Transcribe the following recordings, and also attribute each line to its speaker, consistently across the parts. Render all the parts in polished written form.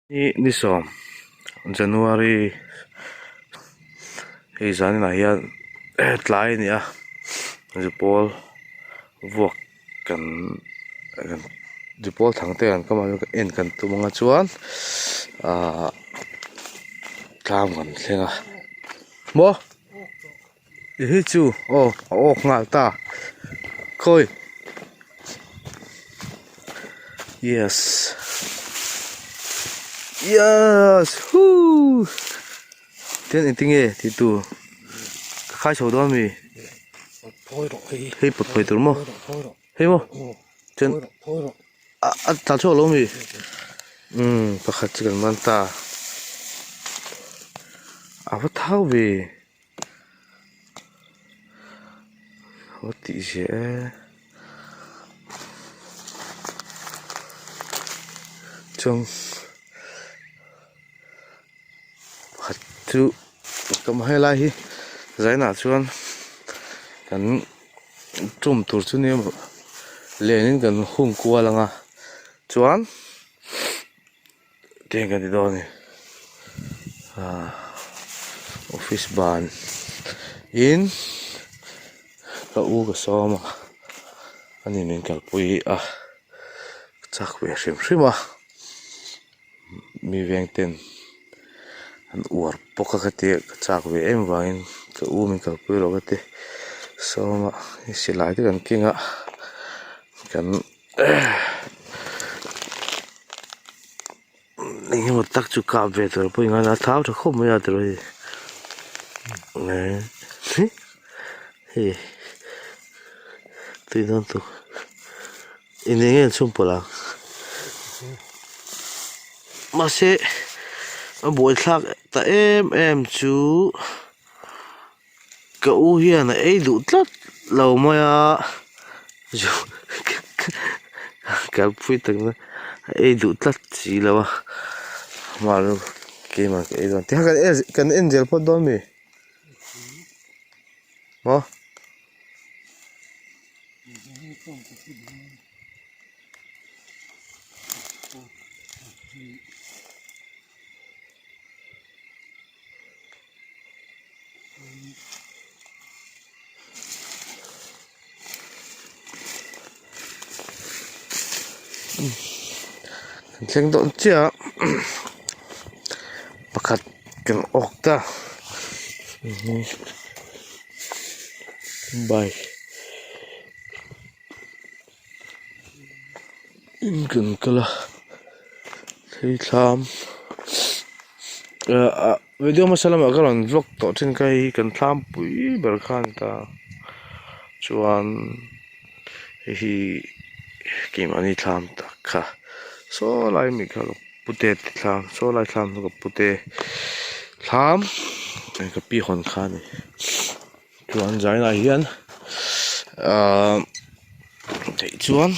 Speaker 1: Hi ni sawm January hei zan inah hian tlai a ni a zupawl vuak kan zupawl thang te kan kam a en kan tum ang a chuan ahh tlang kan thleng a maw. I hi chu aw a awk nghal ta khawi yes yes hoo tin engtin nge tih tur ka khai chho dawn mi hei pawt phawi tur maw hei maw chuan a tla chhuak lo mi umm pakhat chu kan man ta a va thau ve. Aw tih ziah e chuan pakhat chu ka helai hi zainah chuan kan tum tur chu nia maw len in kan hung kual ang a chuan. Tiang kan ti dawn a ni ah office ban in ka u ka sawm a ani min kalpui a ka chak ve hrim hrim a mi veng ten an uar bawk a ka tia ka chak ve em vangin ka u min kalpui rawh ka ti sawm a silai te kan keng a kan. Eng emaw tak chu kap ve tur pawh ingan a thau tha khawp mai a tiraw hei hei tui dawn tuk eng nge an chhung pawlh ang mahse a buaithlak ta em em chu. Ka u hian a ei duh tlat lo mai a kalpui tak na a ei duh tlat si lo a amah chu keimah ka ei dawn tikhan kan en zel phawt dawn mi maw. Kan thleng dawn chiah a pakhat kan awk ta bike in kan kal a thei thlam ah. Video hmasa lamah ka rawn vlog tawh thin kha hei kan thlam pui ber kha a ni ta chuan hei hi keimahni thlam tak kha saw lai mi kha ka pute te thlam saw lai thlam chu ka pute thlam ka pi hawn kha a ni chuan zainah hian ahh theih chuan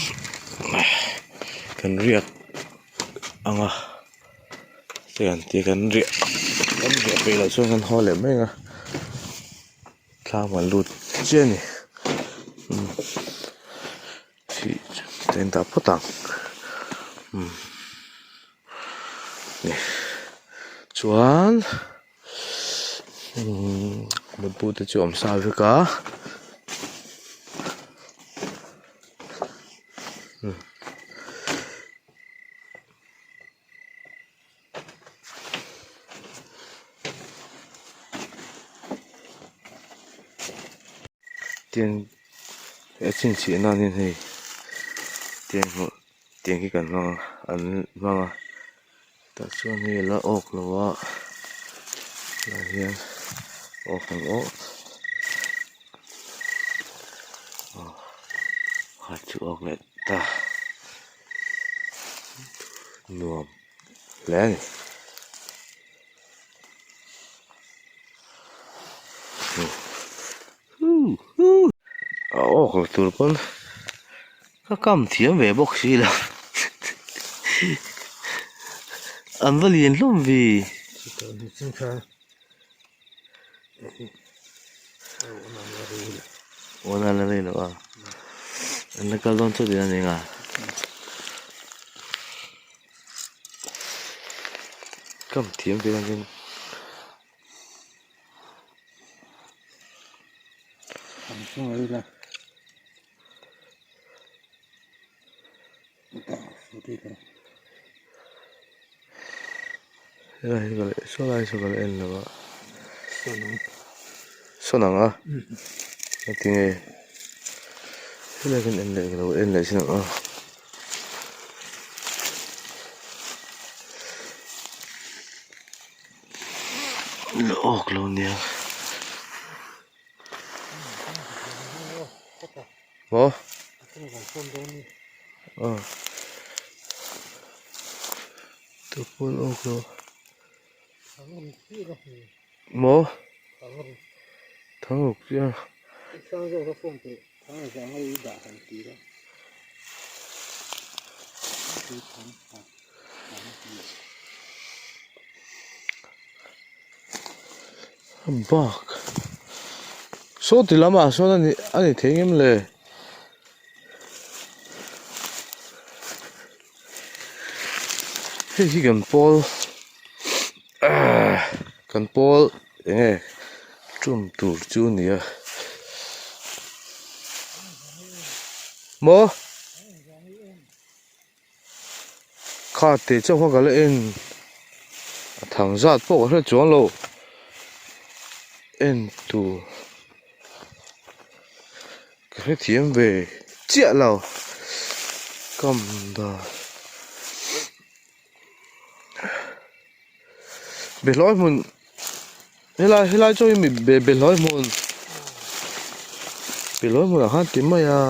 Speaker 1: kan riak ang a. Hei an tia kan riah kan riah peih loh chuan kan haw leh mai ang a thlam an lut chiah a ni umm thih te an dah phawt ang umm ni chuan umm mutbu te chu a awm sa vek a. Tiang a chhinchhiah nan hian hei tiang hmuh tiang hi kan hmang a an hmang a tah chuan hei a la awk lo a tah hian awk ang aw aw pakhat chu awk leh ta. Nuam hle a ni. A awk lo tur pawn ka kam thiam ve bawk si lo an va lian hlawm ve. Aw na la rei lo a an la kal dawn chauh tihna a ni ang a. Kam thiam ve angin. Helai hi ka la saw lai saw ka la en lo a sawn ang a engtinge helai kan en leh ka lo en leh chin ang a. La awk lo nia maw aw tah pawh an awk lo maw thangruk chiah Bak saw ti lamah sawn a ni a ni thei ngem le hei hi kan pawl ahh kan pawl eng nge tum tur chu a ni a maw. Kha teh chauh kha ka la en a thang zat pawh ka hre chuang lo en tur ka hrethiam ve chiah lo kam dan behlawi hmun helai helai chu mi be behlawi hmun behlawi hmunah khan ti mai a.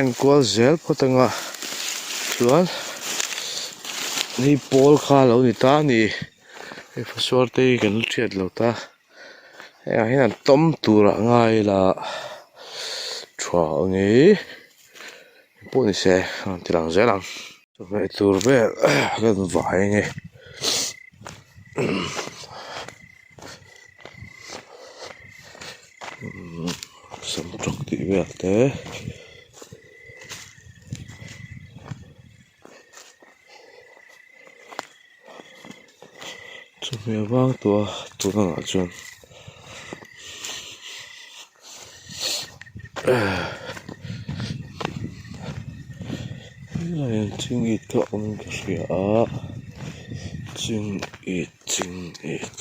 Speaker 1: Enkual zel phawt anga chuan hei pawl kha a lo ni ta a ni hei fasuar te hi kan la hriat lo ta hengah hian an tawm turah ngai ila tha ang e pawh ni se a rawn ti lang zel ang chawhmeh tur vel kan vai ange. Samtawk tih vel te chawhmeh vang tawh a tun angah chuan helaiah hian chingit te a awm in ka hria a chingit chingit.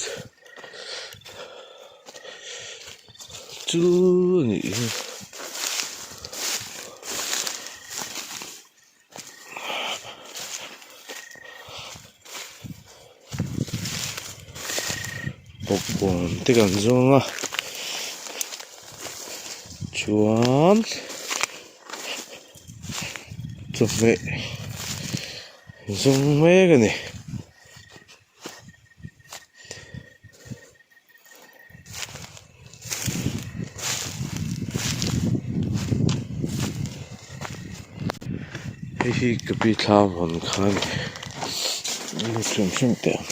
Speaker 1: Chu a nih hi. Bawkbawn te kan zawng a chuan chawhmeh zawng mek a ni. Hei hi ka pi thla vawn kha a ni lut hrim hrim teh ang.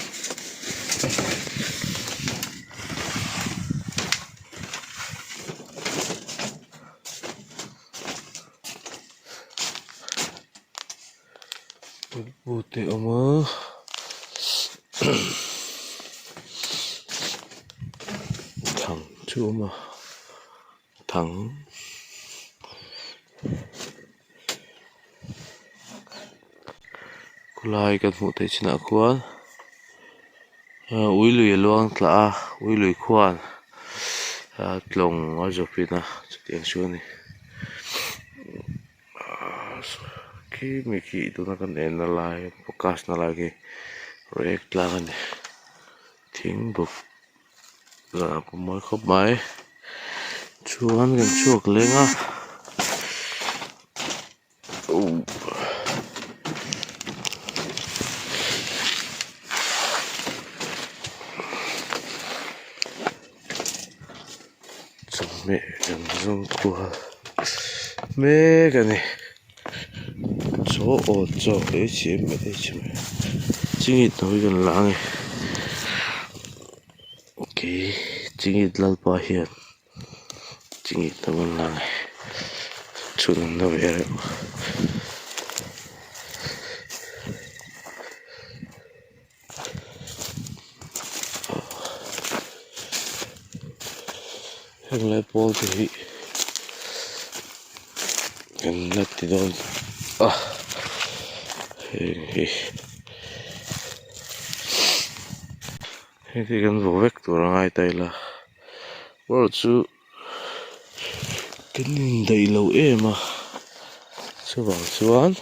Speaker 1: Mutbu te a awm a thang chu a awm a thang khawlai kan hmuh theih chinah khuan ui lui a luang tla a ui lui khuan tlawng a zawpin a chutiang chu a ni. Khi mi khi tuna kan en na lai focus na lai khi reiek tlang a ni thing bawk lah a mawi khawp mai chuan kan chhuak leng a oh. Chawhmeh kan zawng kual mek a ni chaw aw chaw ei chi em ei chi mai chingit ho hi kan la ang e kei chingit lalpa hian chingit ho an la ang e chhun an la ve reuh. Heng lai pawl te hi kan la ti dawn a heng hi heng te hi kan vaw vek tur a ngai ta ila erawh chu kan indaih lo em a chuvang chuan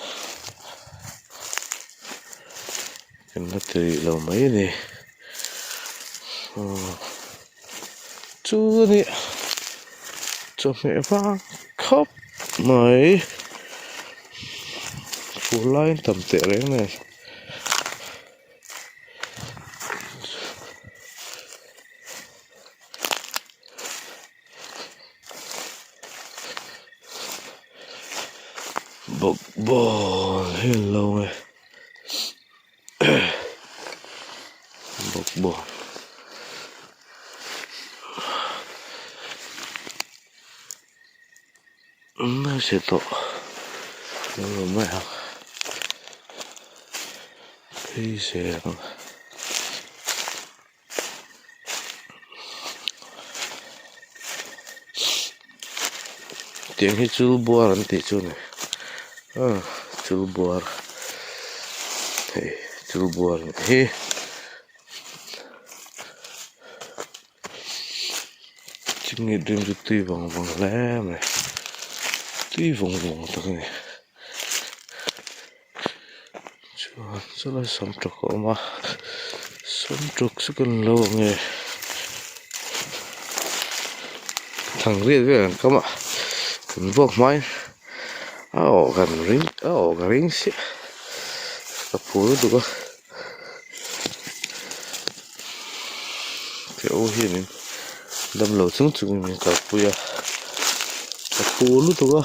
Speaker 1: kan la ti rih lo mai a ni aw. Chu a nih chawhmeh vang khawp mai fur laiin tam teh reng nen. Bawkbawn hi an lo nge. Bawkbawn nasa tawh lo mai ang phei zel ang. Tiang hi chu buar an tih chu a ni aw chu buar hei chu buar a nih hi chingit rim chu tui vawng vawng hle mai tui vawng vawng tak a ni. Chuan chulai samtawk a awm a samtawk chu kan lo ang e thangriat vel an kam a kan vuak hmain a awh kan ring a awh ka ring chiah ka phur lutuk a ke u hianin damlo chung chungin min kalpui a ka phur lutuk a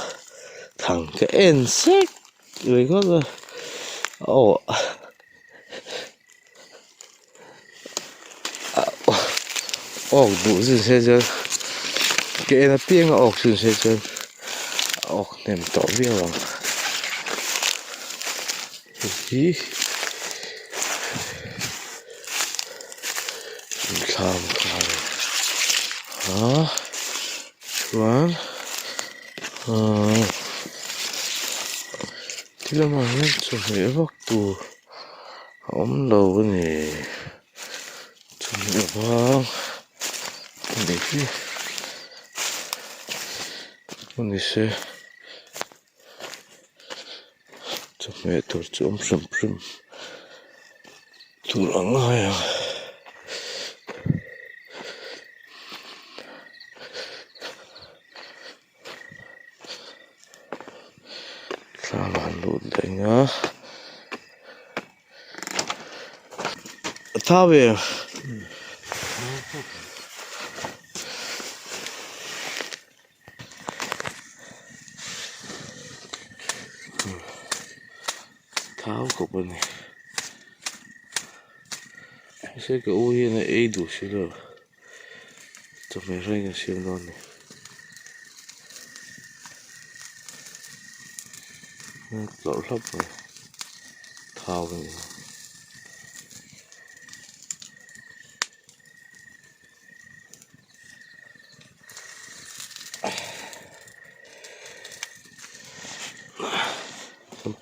Speaker 1: thang ka en sek. Aw awk duh zin se chuan ke en apiang a awk zin se chuan a awk hnem tawh viau ang hei hi thlam kha a ni a chuan. Ahh ti lamah hian chawhmeh vak tur a awm lo a ni chawhmeh vang a nih hi a ni se chawhmeh tur chu awm hrim hrim tur a ngai ang. Thlam an lut daih a a thau ve thau khawp a ni mahse ka u hian a ei duh si lo. Chawhmeh reng a siam dawn a ni. Tlawrh hlap mai thau a ni.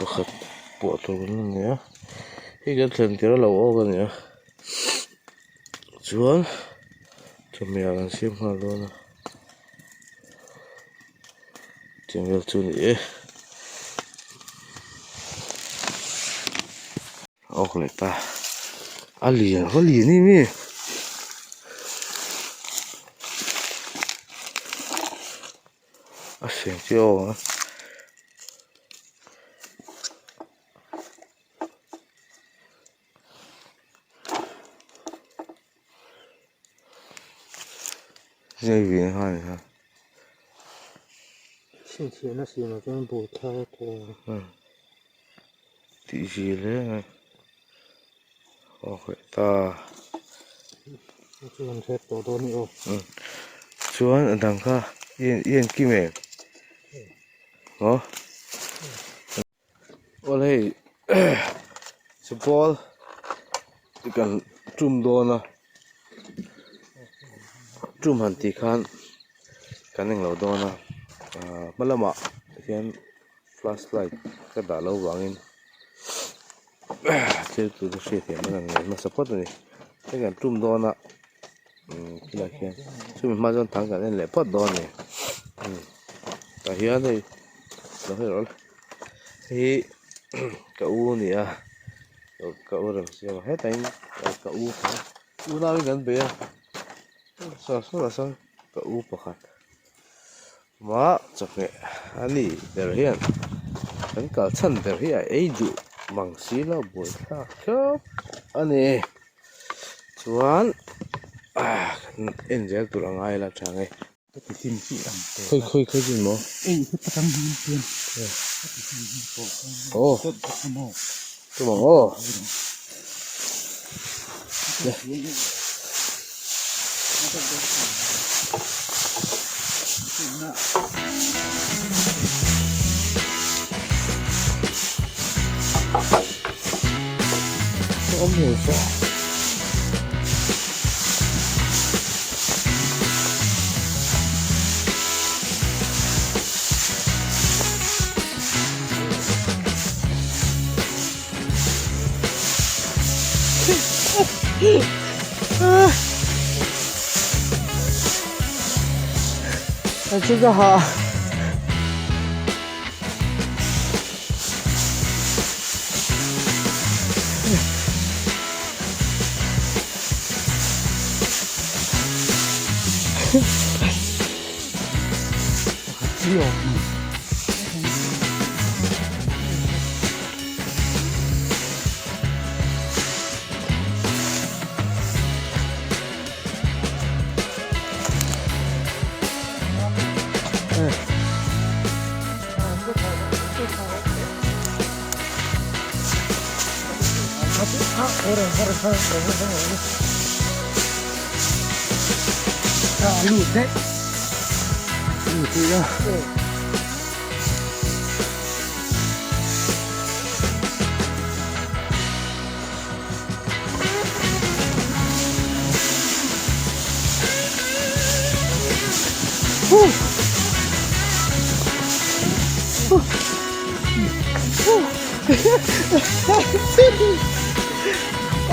Speaker 1: Pakhat puah tur kan la nei a hei kan thlen tirh a lo awk a ni a. Chuan chawhmeh ah kan siam nghal dawn a tiang vel chu a ni e a awk leh ta a lian va lian em em a seng chu a awk ang a.
Speaker 2: Chhinchhiahna siamah chuan bur thar a tawng a.
Speaker 1: Tih zir reng a awk leh ta.
Speaker 2: Chuan hret tawh dawn a ni aw.
Speaker 1: Chuan a dang kha i en kim em? Maw? Aw hei chawpawl kan tum dawn a tum han tih khan. Kan englo dawn a ahh hma lamah hian flash light ka dah loh vangin thil tur chu hriat thiam an han hmasa phawt a ni hei kan tum dawn a umm khilaiah khian chumi hma chuan thang kan en leh phawt dawn a ni umm tah hian hei lo hei rawh le hei hi ka u a ni a ka u remsiama hetah hian ka u unauin kan bei a saw sawtah sawn ka u pakhat mah chawhmeh a ni ber hian kan kal chhan ber hi a ei duh mang si lo buaithlak khawp a ni chuan ah kan en zel tur a ngai la tha nge. Khawi khawi khawi chin maw? Aw tum ang aw. 这个好。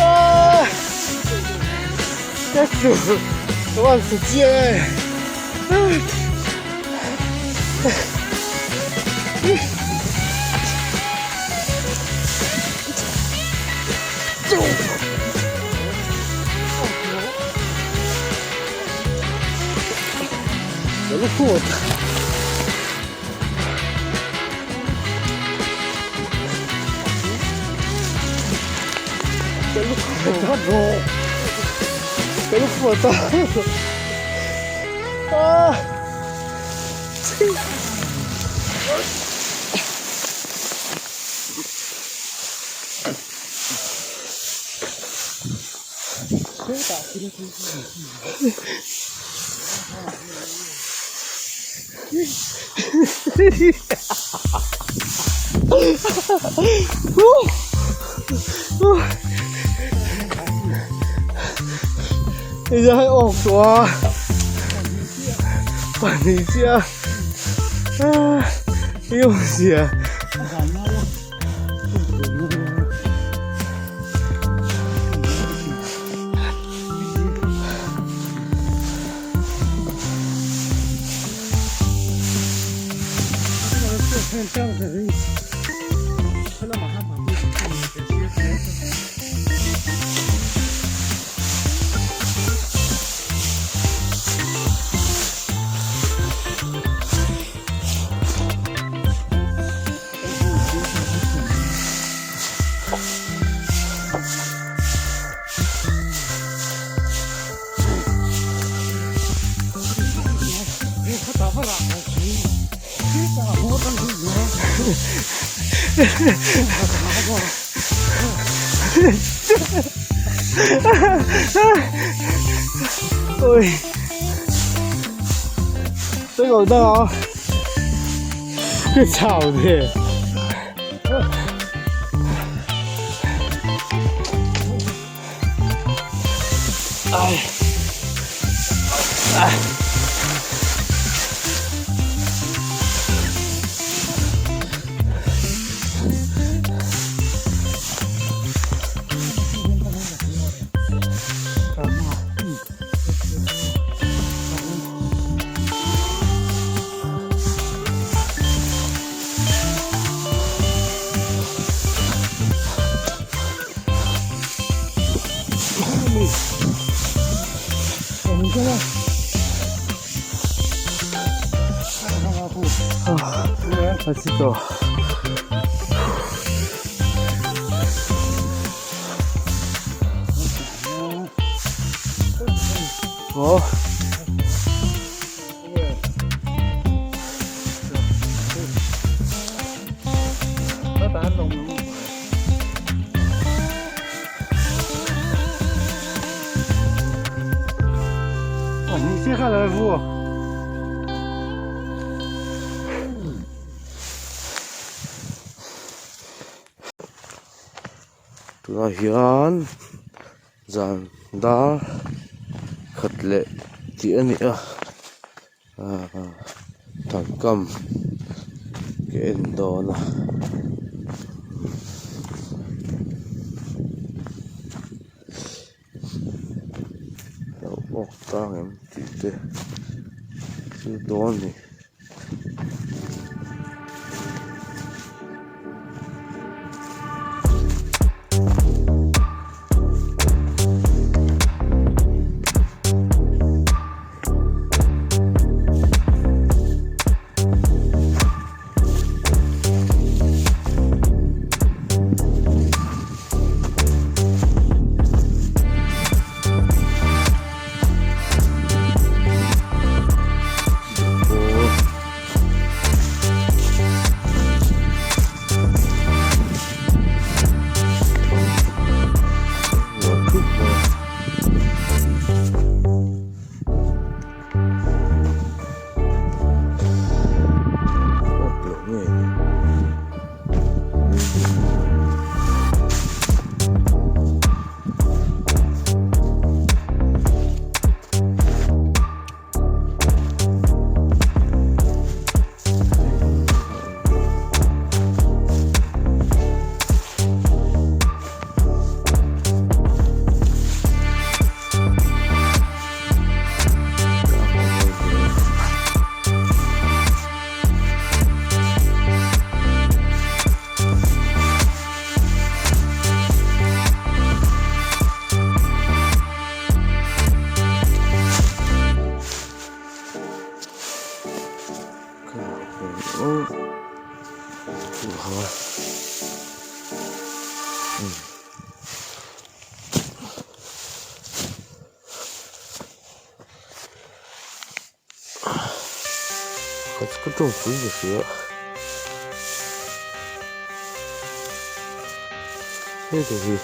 Speaker 1: 啊！这是我自己哎！这个裤子。啊！你这还恶多，把你家啊，又是。Ôi这个大啊，这草的。哎，哎。A chi tawh. Maw. Tunah hian zan dar khat leh tih a ni a ahh thangkam ka en dawn a. Lo awk tang em tih te chu dawn a ni. Ka tawng pui ka hria heta hi.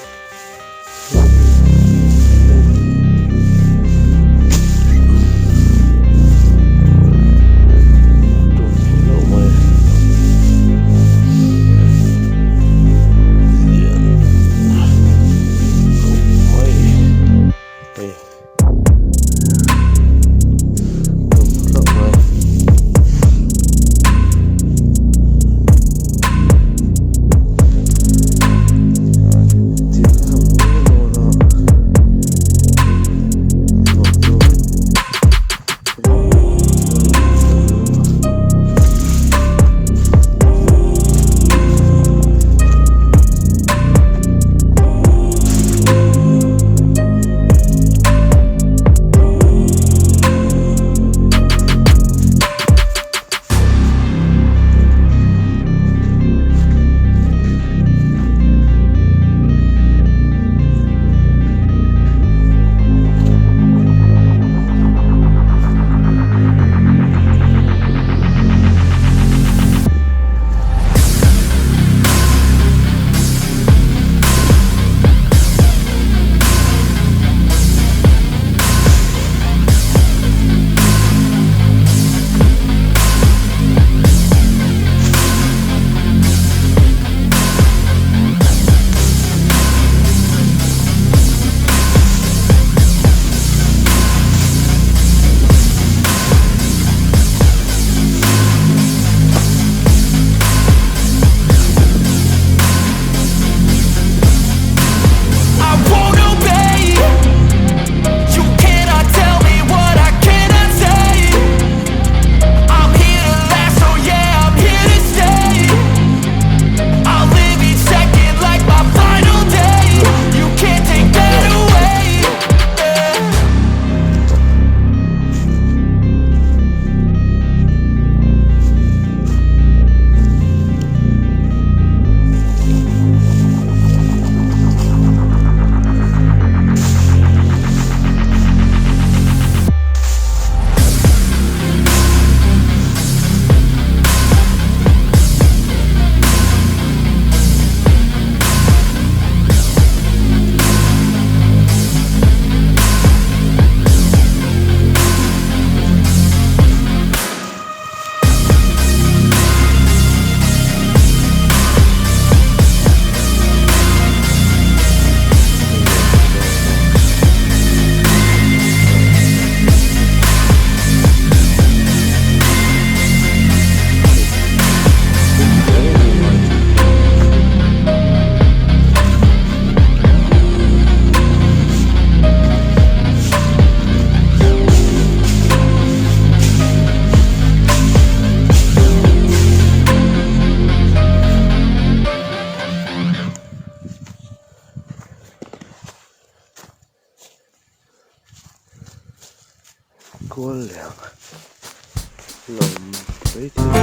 Speaker 1: Maithei.